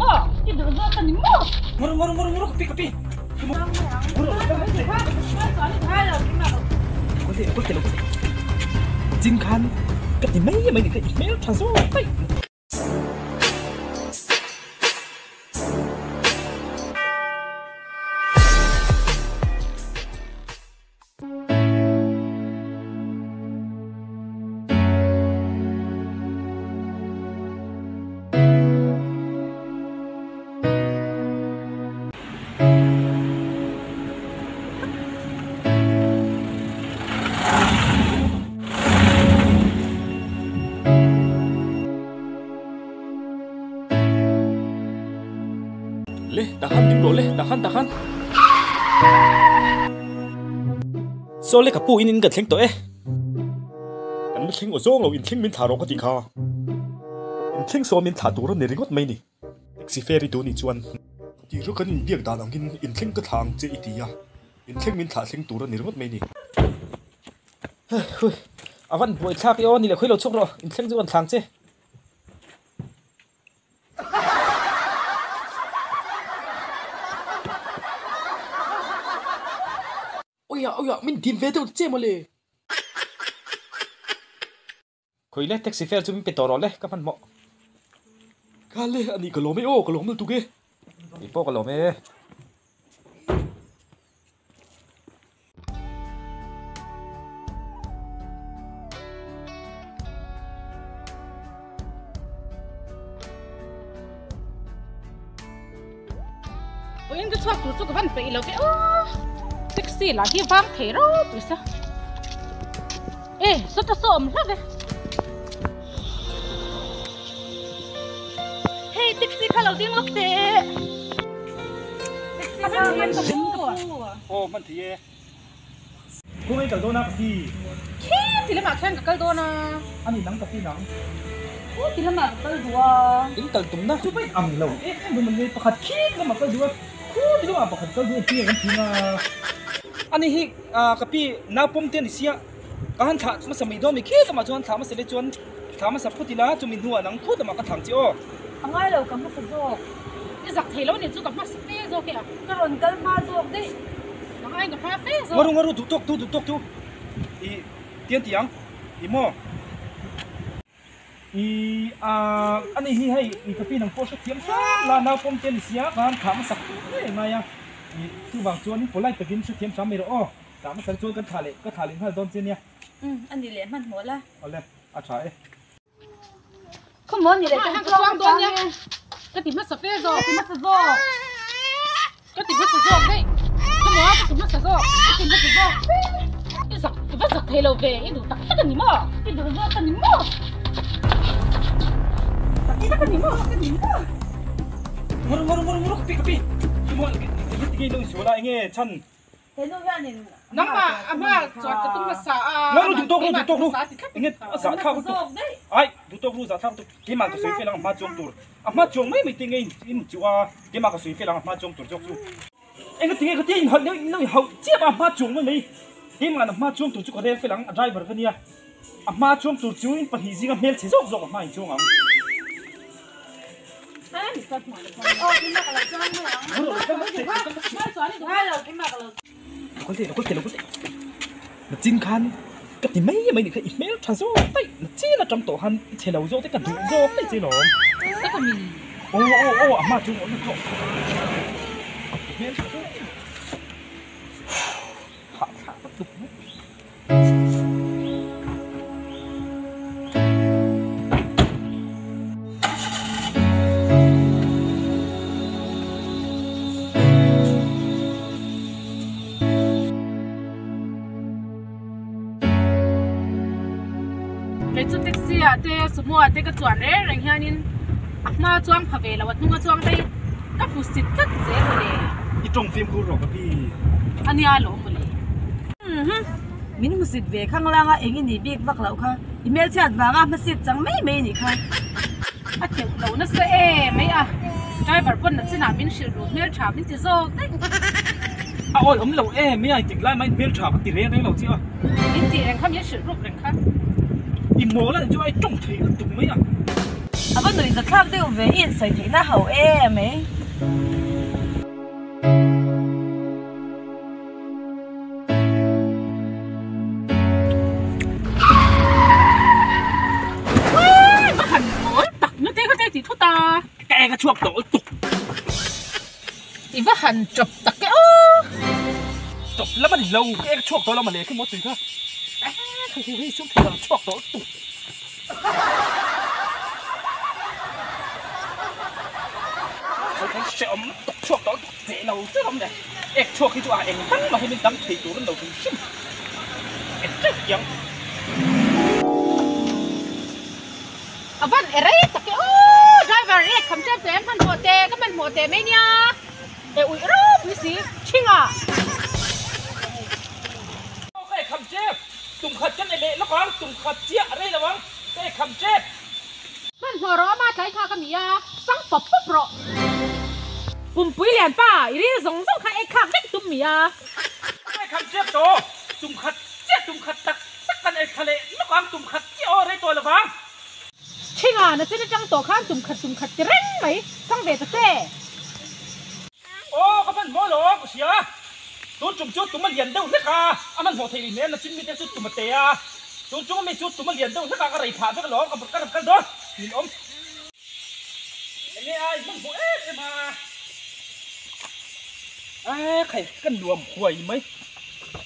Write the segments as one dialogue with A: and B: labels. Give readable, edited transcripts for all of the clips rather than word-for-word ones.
A: maw? I duh zawk a ni maw?
B: Ngaw ngaw ngaw ngaw ka pi ka pi. Chin khan ka ti mai mai ni kha i hmel tha zawk daih. Le, tahan ding rawh le, tahan tahan. Saw le ka pu in in kan thleng tawh e. Kan la thleng aw zawng lo in thleng min thlah rawh ka tih kha. In thleng saw min thlah tur a ni ringawt mai ni. Taxi fare i duh nih chuan. Tih rawh kan inbiak dan angin in thleng ka thlah ang che i ti a, in thleng min thlah thleng tur a ni ringawt mai ni. Hui, a van buai thlak i aw ni le khawi lo chhuak rawh, in thleng chu kan thlang che. Awia awia min dim ve deuh che mawle. Khawi le taxi fare chu min pe tawh rawh le ka hmanhmawh. Ka le a nih ka lawm e aw ka lawm lutuk e. Kei pawh ka lawm e.
A: Vawiin ka chhuak tur chu ka van peih lo ve aw taxi lah hi vang thei ropui sa e sawta saw awm hlauh ve hei taxi kha lo ding lawk teh taxi kha hman ka pu
B: aw hman thei e khawngaih kal dawn a ka ti
A: khi ti lamah khian ka kal dawn a
B: ani nang ka ti nang
A: Khu ti lamah ka kal duh a.
B: In kal tumna chu vaih ang lo em em vawm an nei pakhat khi ti lamah kal duh a, khu ti lamah pakhat kal duh a ti kan thing a. Ani hi ka pi naupawm te a ni sia, ka han thlah hmasa mai dawn mai khi lamah chuan thlah hmasa le chuan thlah hmasa phut ila chumi hnuah nang khu lamah ka thlang che aw.
A: A ngai lo ka hmasa zawk. I zak thei lo ni chu ka hmasa fe zawk e a. Ka rawn kal hma zawk daih. Nang aiin ka hma fe zawk.
B: Ngaru ngaru duh tawk tu duh tawk tu i tian ti ang i maw. I a ani hi hei i ka pi nang pawh hrethiam hram la naupawm te a ni sia khan thlah hmasak ngei ngai a i chuvang chuan polite takin hrethiam hram mai rawh aw thlah hmasak chuan kan thlah leh ka thlah leh nghal dawn che nia.
C: Umm a ni leh hmanhmawh la.
B: Awle a tha e.
C: Khawmaw ni leh kan chuang dawn nia.
A: Ka ti hmasa fe zawk.
C: Ka ti hmasa zawk.
A: Ka ti hmasa zawk daih. Khawmaw ka ti hmasa zawk. Ka ti hmasa zawk. I zak i va zak thei lo ve i duh tak tak a ni maw? I duh zawk a ni maw? Tak tak a ni maw? Ka ni maw?
B: Ngaru ngaru ngaru ngaru ka pi ka pi. Khawmaw enge tinge i lo insual a enge chhan
C: Henu hianin
A: Nangmah a hma chuan ka tum hmasa a.
B: Ngaru duh tawk ru duh tawk ru. Enge a zah thlak lutuk. Ai duh tawk ru zah thlak lutuk. Keimah ka sawi fel ang a hma chuang tur. A hma chuang mai mai te nge in chu a keimah ka sawi fel ang a hma chuang tur zawk chu. Enge tinge ka tia in hauh in lo in hauh chiap a a hma chuang mai mai. Keimah a hma chuang tur chu ka rel fel ang a driver ka nia. A hma chuang tur chu in pahnih zinga hmelchhe zawk zawk a hma in chuang ang. Nachin khan ka ti mai mai nih kha i hmel tha zawk daih nachin atang tawh khan i chhe lo zawk te ka duh zawk daih che lawm. Aw aw aw a hma chu awm tawh i hmel tha zawk hah thlak lutuk mai.
A: Kei chu taxi ah te sumo ah te ka chuan reng reng hianin a hma chuang pha ve lo a hnunga chuang daih ka hmu sit tlat zel mawle.
B: I tawng fimkhur rawh ka pi.
A: A nia lawm mawle.
C: Min hmusit ve khang langa eng i nih bik vak loh kha i hmelchhiat vanga hmasit chang mai mai nih kha.
A: A teuh lo nasa em mai a, driver pawn na chinah min hrilh ru hmeltha min ti zawk daih.
B: A awi awm lo em mai a, tik lai mai hmeltha ka ti reng reng lo che a.
A: Min tih reng kha min hrilh ruk reng kha.
B: I mawl a nih chu a i tawng thei lutuk mai a.
C: A va nuihzathlak deuh ve i insawi theihna ho em mai.
B: Ka ek a chhuak tawh lutuk.
A: I va han chawp tak e aw.
B: Chawp lam a ni lo, ka ek chhuak tawh lo mawle khi maw tui kha. Hei hei hei sum thei lo chhuak tawh lutuk. Hei hei hrehawm lutuk chhuak tawh lutuk che lo che awm le. Ek chhuak hi chu a eng dang mah hi min dang thei tur an lo hrim hrim. Ek teuh kiang.
A: A van e rei tak e aw driver e kham tlem tlem hmanhmawh teh ka hmanhmawh teh mai nia e uih ropui si thing ah.
B: Aw ka e kham tep tum khat kan e leh lawk ang tum khat chiah a rei lo ang ka e kham tep.
A: Hmanhmawh rawh ama tlai kha ka mi a sang pawp pawp rawh. Pumpui lian pa i ril zawng zawng kha ek khak vek tum mi a.
B: Ka e kham tep tawh tum khat chiah tum khat tak tak kan e thla leh lawk ang tum khat chiah aw rei tawh lo vang.
A: Thinga na chin atang tawh khan tum khat tum khat ti reng mai chhang ve ta che.
B: Aw ka hmanhmawh lo ka hria tun tum chu tum a lian deuh hlek a a hmanhmawh theih rih hmel na chin mite chu tum a te a tun chung ami chu tum a lian deuh hlek a ka rei phah vek alawm ka ka rawn kal dawn min awm. Enge a i hmanhmawh em em a a khai ka nuam huai mai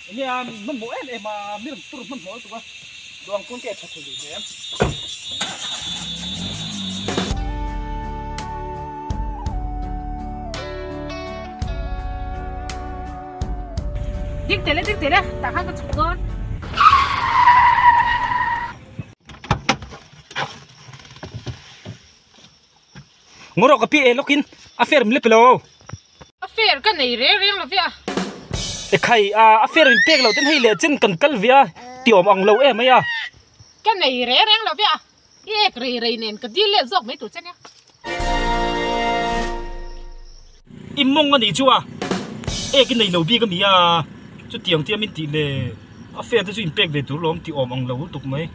B: enge a i hmanhmawh em em a mi rawn tur hmanhmawh lutuk a duang pawn ka tha thei rih hmel.
A: Ding teh le ding teh le tah khan ka chhuk dawn.
B: Ngawrawh ka pi e lawkin a fair min le pe lo.
A: A fair ka nei reng reng lo ve a.
B: E khai a a fair min pek lo ten hei leh chen kan kal ve a ti awm ang lo em mai a.
A: Ka nei reng reng lo ve a i ek rei rei nen ka dil leh zawk mai tur che nia.
B: I mawng a nih chu a ek i nei lo bik a mi a chutiang te a min tih le a fair te chu in pek ve tur lawm ti awm ang lo lutuk mai.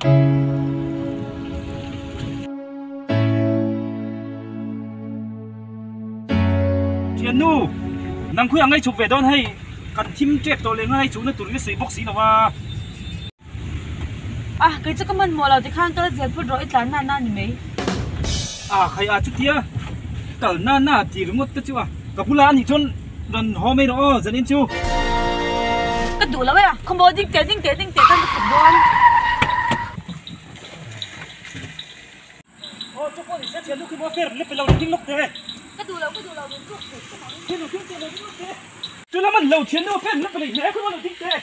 B: Thiannu nang khawi ang ngaichhuk ve dawn hei kan thim tep tawh leh ngai chhukna tur i sawi bawk si lo a.
C: A, kei chu ka hmanhmawh lo tikhan kal zel phut rawh i tlan na na ni mai.
B: A, khai a chutia kal na na ti ringawt te chu a, ka bula anih chuan rawn haw mai rawh aw zanin chu.
C: Ka duh lo e a, khawmaw ding teh ding teh ding teh chuan ka chhuk dawn.
B: Aw chu pawh ni se thian luk hi maw fair lep pe lo ding lawk teh.
C: Ka duh lo ka duh lo min tluk thei che mah.
B: Thian lo ding teh lo ding lawk teh. Chu lam an lo thian nu fair lep pe leh hle khaw maw lo ding teh.